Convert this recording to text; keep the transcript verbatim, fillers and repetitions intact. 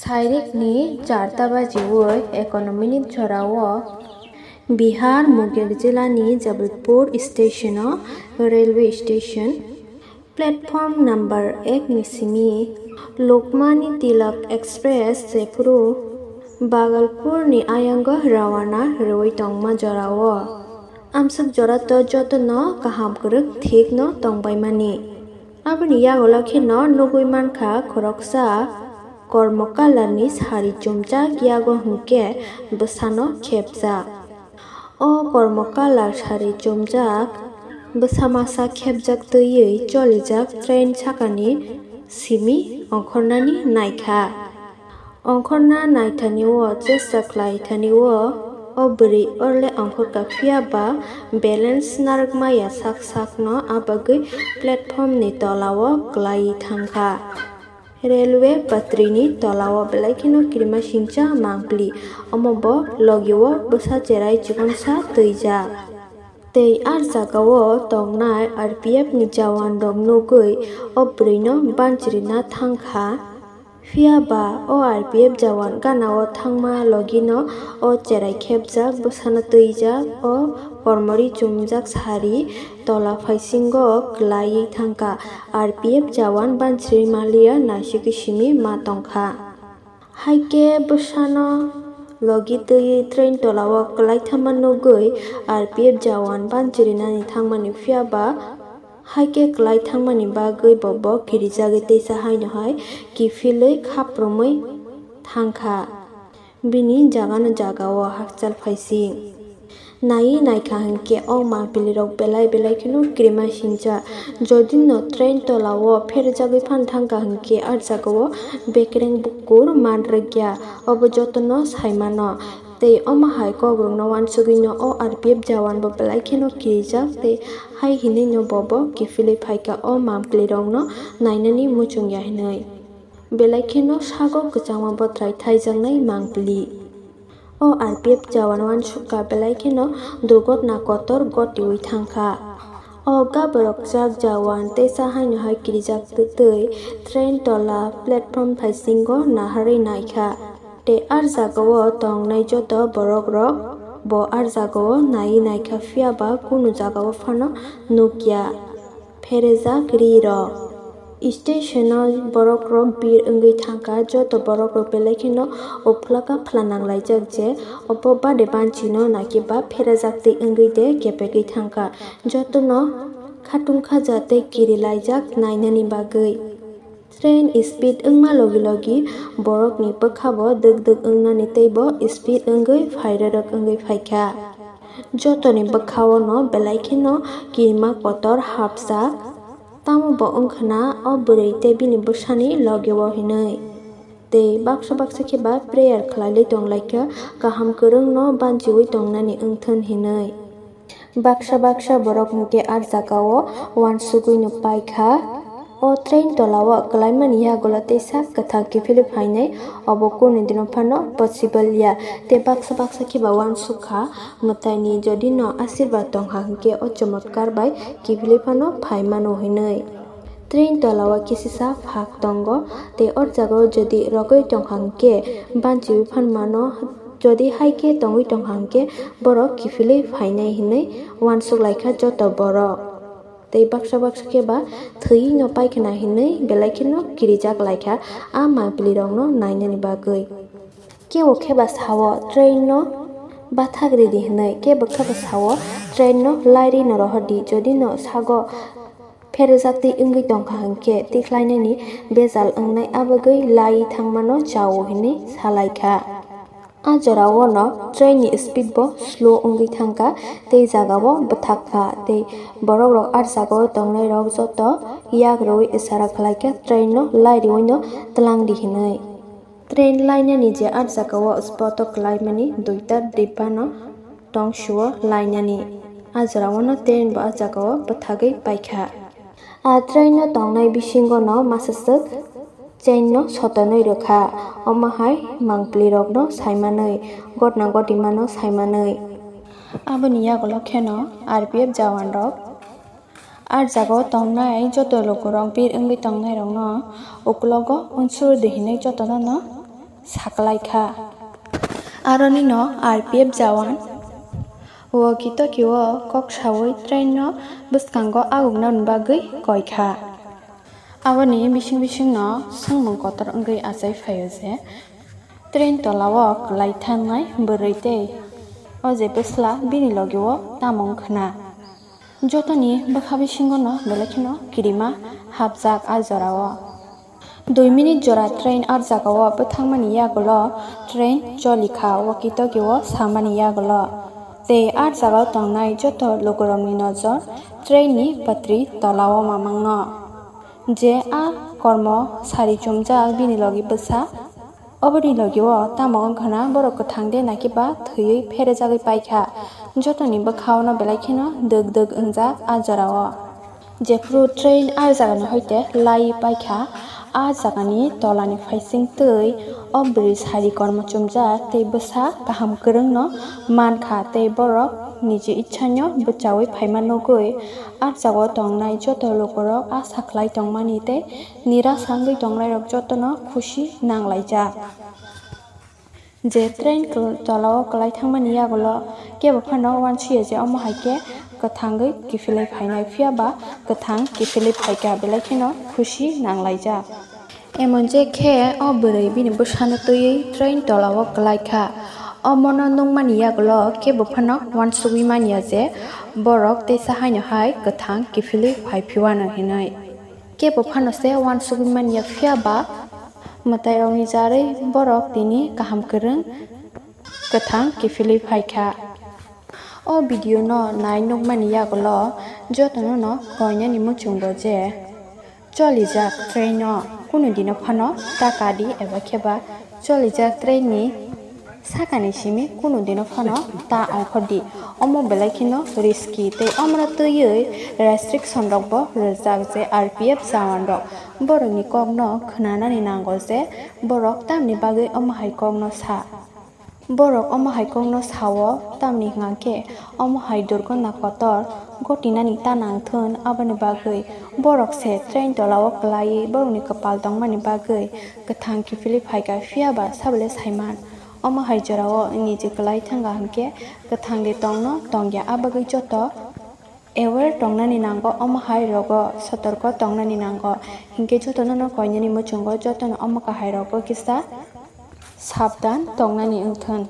Sairikni charta bajiwi ekono minit jorao Bihar Munger jilani Jabalpur stationo railway station platform number ek ni simi Lokmanya Tilak Express jephuru Bhagalpurni ayango rawana rwui tongma jorao amswk jorato jotono kaham kwrwk thikno tongbaimani. Aboni yagulo kheno nugui mankha khoroksa kormo kalarni sari chumjak yago hwnkhe bwsano khepjak. O kormo kalar sari chumjak bwsa masa khepjak twiwi cholijak train sakani simi ongkhornani naikha. Ongkhorna naithani o chesta khlaithani o, o bwrwi orle ongkhorkha phiya ba balance narwkmaya sak sakno, a bagwi platformni tolao kwlaiwi thangkha. Railway patrini tolao belai kheno kirimasingcha mangpili, omo bo logio bwsa cherai chikonsa twijak. Tei ar jagao tongnai R P F ni jawan rok nugwi o bwrwino banchirina thangkha. Phiya ba o R P F jawan ganao thangma logino o cherai khepjak bwsano twijak o kormori chumjak sari tola phaisingo kwlaiwi thangkha. R P F jawan banchiri maliya naisigwi simi ma tongkha. Haikhe bwsano logi twiwi train tolao kwlaithama nugwi R P F jawan banchirinani thangmani, phiya ba haikhe kwlai thangmani bagwi bo bo kirijagwi teisa haino hai kiphilwi khaprumwi thangkha. Bini jagano jagao hakchal phaising. Naiwi naikha hinkhe o mangpilirok belai belai kheno kirimasingcha. Jodi no train tolao pherjagwi phan thangkha hinkhe, a jagao bekereng bukur man rwkya, obo jotono saimano. Tei omo hai kokrokno uansugwino o R P F jawan bo belai kheno kirijak tei hai hinwino bobo kiphilwi phaikha o mangpilirokno nainani muchungya hinwi. Belai kheno sago kwchangma bwthrai thaijaknai mangpili. O R P F jawan uansukha belai kheno durgotna kotor gotiwi thangkha. O gaborokjak jawan teisa haino hai kirijak twi train tola platform phaisingo naharwi naikha. Tei ar jagao tongnai joto borokrok bo ar jagao naiwi naikha, phiya ba kunu jagao phano nukya. Pherejak ri rok. Stationo borokrok bir wngwi thangkha, joto borokrok belai kheno uphla kaphla nanglaijak je obo bade banchino nakhe ba pherejak twi wngwi de kepegwi thangkha. Jotono khatung khaja tei kirilaijak nainani bagwi. Train speed wngma logi logi borokni bwkhabo dwk dwk wngnani tei bo speed wngwi phairwrwk wngwi phaikha. Jotoni bwkhaono belai kheno kirima kotor hapjak. Tamo bo wngkhana o bwrwi tei bini bwsani logio hinwi. Tei baksa baksa khe ba prayer khlailai tonglaikha, kaham kwrwngno banchiwi tongnani wngthun hinwi. Baksa baksa borok hinkhe a jagao uansugwino paikha. O train tolao kwlaimani yagulo teisa kwthang kiphilwi phainai, obo kunu dino phano possible ya. Tei baksa baksa khe ba uansukha, mwtaini jodi no asirwad tongkha hinkhe o chomotkar bai kiphilwi phano phaimano hinwi. Train tolao kisisa phak tongo, tei o jagao jodi rogwi tongkha hinkhe banchiwi phanmano, jodi hai khe tongwi tongkha hinkhe borok kiphilwi phainai hinwi uansuk laikha joto borok. Tei baksa baksa khe ba thwino paikhwna hinwi belai kheno kirijak laikha a mangpili rokno nainani bagwi. Kebo khe ba sao train no bathak ridi hinwi, kebo khe ba sao train no lairino rohordi, jodi no sago pherejak twi wngwi tongkha hinkhe tikhlainani bejal wngnai, abagwi lai thangmano chao hinwi salaikha. A jorao no train ni speed bo slow wngwi thangkha tei jagao bwthak kha tei borok rok a jagao tongnai rok joto yak rwui isara khlaikha train no lai rwui no twlang di hinwi. Train lainani je a jagao spot o kwlaimani duita dibba no tong suo lainani. A jorao no train bo a jagao bwthagwi paikha. A train no tongnai bisingo no masaswk chain no sotonwi rwkha, omo hai mangpli rok no saimanwi, gotna gotima no saimanwi. Aboni yagulo kheno R P F jawan rok a jagao tongnai joto lukurok bir wngwi tongnairokno uklogo unsur di hinwi jotono no saklaikha. Aronino R P F jawan walkie-talkie-o kok sawi train-no bwskango agukna bagwi koikha. Aboni bising bisingno swngmung kotor wngwi achai phaio je train tola-o kwlai thangnai bwrwi tei o je bwsla bini logi-o tamo wngkhwna. Jotoni bwkha bisingo no belai kheno kirima hapjak a jorao. Dui minute jora train a jagao bwthangmani yagulo train cholikha walkie-talkie-o samani yagulo. Tei a jagao tongnai joto lukurokni nojor train ni patri tolao mamangno. Je a kormo sari chumjak bini logi bwsa. Oboni logi-o tamo wngkhana borok kwthang de naki ba thwiwi pherejagwi paikha. Jotoni bwkhao no belai kheno dwk dwk wngjak a jorao. Jephru train a jagani hoite lai paikha, a jagani tolani phaising twi o bwrwi sari kormo chumjak tei bwsa kaham kwrwngno mankha tei borok niji ichano bwchaui phaima nugwi a jagao tongnai joto lukurok a saklai tongmani tei nirasa wngwi tongnairok jotono khusi nanglaijak. Je train kl-, tolao kwlai thangmani yagulo kebo phano uansukya je omo hai khe kwthangwi kiphilwi phainai, phiya ba kwthang kiphilwi phaikha, belai kheno khusi nanglaijak. Emon je khe o bwrwi bini bwsano twiwi train tolao kwlaikha. Omono nukmani yagulo kebo phano uansugwi manya je borok teisa haino hai kwthang kiphilwi phaiphiuano hinwi. Kebo phano se uansugwi manya, phiya ba mwtairokni jarwi borok tini kaham kwrwng kwthang kiphilwi phaikha. O video no nai nukmani yagulo jotono no koinani muchungo je cholijak train no kunu dino phano ta kadi eba khe ba cholijak train ni sakani simi kunu dino phano ta ongkhordi. Omo belai kheno risky tei omono twiwi restriction rokbo rwjak je R P F jawan rok borokni kokno khwnanani nango je borok tamni bagwi omo hai kokno sa. Borok omo hai kokno sao tamni hwnkha khe omo hai durgona kotor gotinani ta nangthun, aboni bagwi borok se train tolao kwlaiwi borokni kwpal tongmani bagwi kwthang kiphilwi phaikha, phiya ba sabole saiman. Omo hai jorao niji kwlai thangkha hinkhe kwthang de tongno tongya, a bagwi joto aware tongnani nango, omo hai rogo sotorko tongnani nango. Hinkhe jotono no koinani muchungo jotono omo kahai rogo kisa sabdan tongnani wngthun.